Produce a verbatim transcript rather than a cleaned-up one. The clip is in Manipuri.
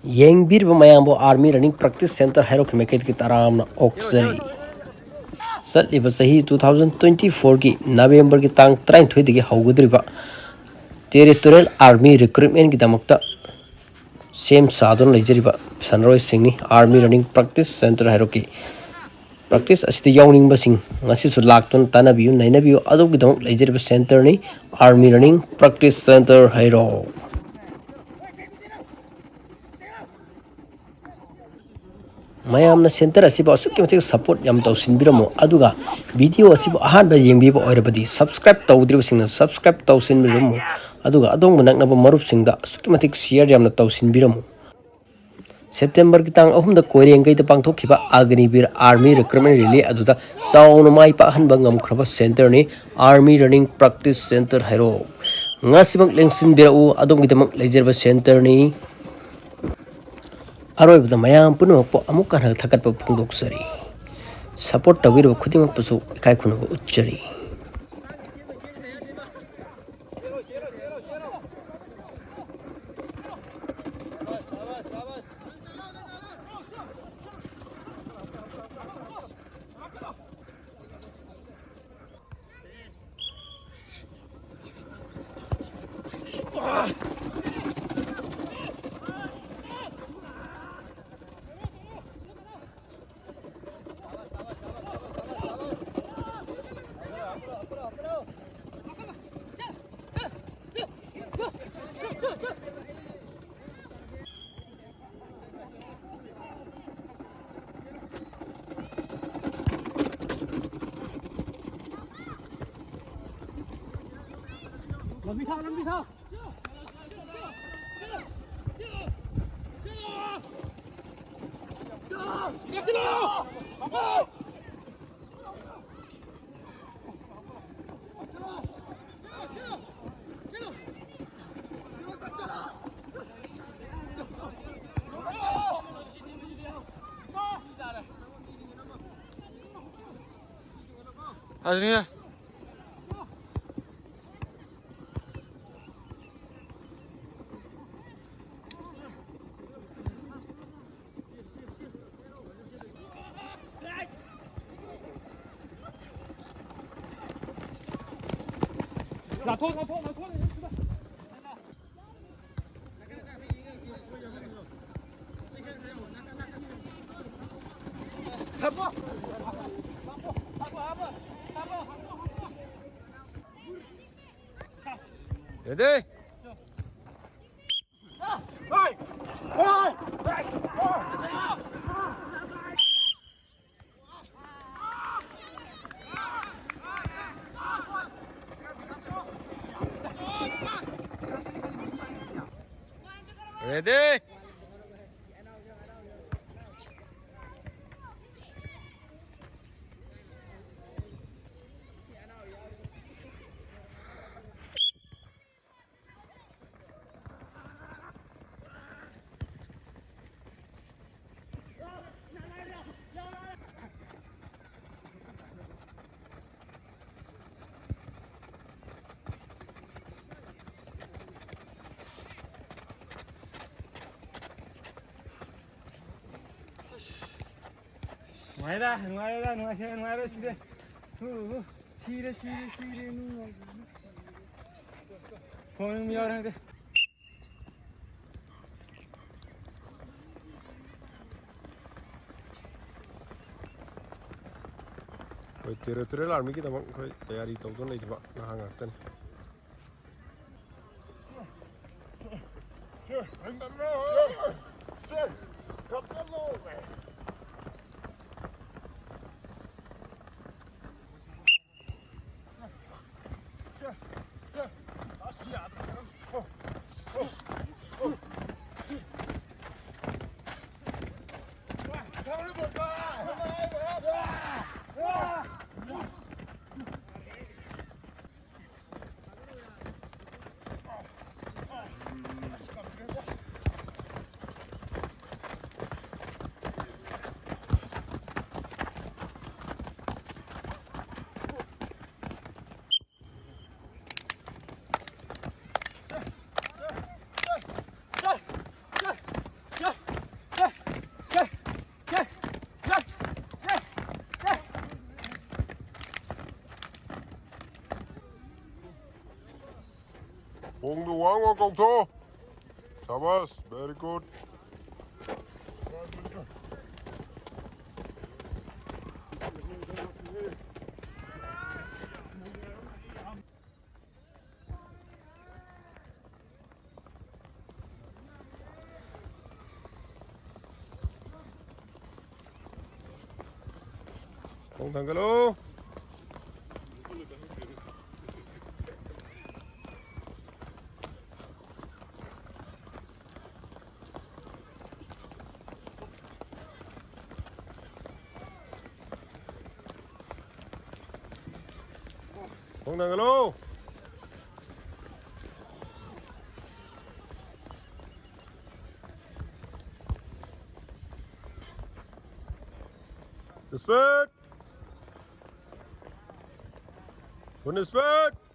ꯌꯦꯡꯕꯤꯔꯤꯕ ꯃꯌꯥꯝꯕꯨ Army Running Practice Centre ꯍꯩꯔꯣꯛꯀꯤ ꯃꯥꯏꯀꯩꯗꯒꯤ ꯇꯔꯥꯝꯅ ꯑꯣꯛꯆꯔꯤ꯫ ꯆꯠꯂꯤꯕ ꯆꯍꯤ two thousand twenty fourꯒꯤ Novemberꯒꯤ ꯇꯥꯡ ꯇꯔꯥꯅꯤꯊꯣꯏꯗꯒꯤ ꯍꯧꯒꯗꯧꯔꯤꯕ Territorial Army Recruitmentꯒꯤꯗꯃꯛꯇ ꯁꯦꯝ ꯁꯥꯗꯨꯅ ꯂꯩꯖꯔꯤꯕ ꯁꯥꯟꯅꯔꯣꯏꯁꯤꯡꯅꯤ Army Running Practice Centre ꯍꯩꯔꯣꯛꯀꯤ꯫ Practice ꯑꯁꯤꯗ ꯌꯥꯎꯅꯤꯡꯕꯁꯤꯡ ꯉꯁꯤꯁꯨ ꯂꯥꯛꯇꯨꯅ ꯇꯥꯟꯅꯕꯤꯌꯨ, ꯅꯩꯅꯕꯤꯌꯨ꯫ ꯑꯗꯨꯒꯤꯗꯃꯛ ꯂꯩꯖꯔꯤꯕ centreꯅꯤ Army Running Practice Centre ꯍꯩꯔꯣꯛ꯫ ꯃꯌꯥꯝꯅ centre ꯑꯁꯤꯕꯨ ꯑꯁꯨꯛꯀꯤ ꯃꯇꯤꯛ support ꯌꯥꯝ ꯇꯧꯁꯤꯟꯕꯤꯔꯝꯃꯨ, ꯑꯗꯨꯒ video ꯑꯁꯤꯕꯨ ꯑꯍꯥꯟꯕ ꯌꯦꯡꯕꯤꯕ ꯑꯣꯏꯔꯕꯗꯤ subscribe ꯇꯧꯗ꯭ꯔꯤꯕꯁꯤꯡꯅ subscribe ꯇꯧꯁꯤꯟꯕꯤꯔꯝꯃꯨ, ꯑꯗꯨꯒ ꯑꯗꯣꯝꯒ ꯅꯛꯅꯕ ꯃꯔꯨꯞꯁꯤꯡꯗ ꯑꯁꯨꯛꯀꯤ ꯃꯇꯤꯛ share ꯌꯥꯝꯅ ꯇꯧꯁꯤꯟꯕꯤꯔꯝꯃꯨ꯫ Septemberꯒꯤ ꯇꯥꯡ ꯑꯍꯨꯝꯗ ꯀꯣꯏꯔꯦꯡꯒꯩꯗ ꯄꯥꯡꯊꯣꯛꯈꯤꯕ Agniveer Army Recruitment Rally ꯑꯗꯨꯗ ꯆꯥꯎꯅ ꯃꯥꯏ ꯄꯥꯛꯍꯟꯕ ꯉꯝꯈ꯭ꯔꯕ centreꯅꯤ Army Running Practice Centre ꯍꯩꯔꯣꯛ꯫ ꯉꯁꯤꯃꯛ ꯂꯦꯡꯁꯤꯟꯕꯤꯔꯛꯎ, ꯑꯗꯣꯝꯒꯤꯗꯃꯛ ꯂꯩꯖꯔꯕ centreꯅꯤ꯫ ꯑꯔꯣꯏꯕꯗ ꯃꯌꯥꯝ ꯄꯨꯝꯅꯃꯛꯄꯨ ꯑꯃꯨꯛ ꯍꯟꯅ ꯊꯥꯒꯠꯄ ꯐꯣꯡꯗꯣꯛꯆꯔꯤ꯫ Support ꯇꯧꯕꯤꯔꯤꯕ ꯈꯨꯗꯤꯡꯃꯛꯄꯨꯁꯨ ꯏꯀꯥꯏ ꯈꯨꯝꯅꯕ ꯎꯠꯆꯔꯤ꯫ ꯂꯝꯕꯤ ꯊꯥꯎ, ꯂꯝꯕꯤ ꯊꯥꯎ꯫ ꯍꯧꯖꯤꯛ ꯂꯥꯊꯣꯛ, ꯂꯥꯊꯣꯛ, ꯂꯥꯊꯣꯛ꯫ Ready? Ready? ꯅꯨꯡꯉꯥꯏꯔꯦ, ꯅꯨꯡꯉꯥꯏꯔꯦ, ꯅꯨꯡꯉꯥꯏꯔꯦ, ꯅꯨꯡꯉꯥꯏꯔꯦ, ꯁꯤꯔꯦ꯫ ꯍꯨ, ꯍꯨ, ꯁꯤꯔꯦ, ꯁꯤꯔꯦ, ꯁꯤꯔꯦ, ꯅꯨꯡꯉꯥꯏꯔꯦ꯫ ꯐꯣꯟ ꯑꯃ ꯌꯥꯎꯔꯦ, ꯈꯪꯗꯦ꯫ ꯑꯩꯈꯣꯏ territorial armyꯒꯤꯗꯃꯛ ꯑꯩꯈꯣꯏ ꯇꯌꯥꯔꯤ ꯇꯧꯗꯨꯅ ꯂꯩꯈꯤꯕ ꯅꯍꯥ ꯉꯥꯛꯇꯅꯤ꯫ ꯀꯧꯊꯣꯛꯑꯣ꯫ ꯁꯥꯕꯥꯁ, very good꯫ ꯈꯣꯡ ꯊꯥꯡꯒꯠꯂꯣ꯫ ꯈꯣꯡ ꯊꯥꯡꯒꯠꯂꯣ꯫ Speed! Full speed!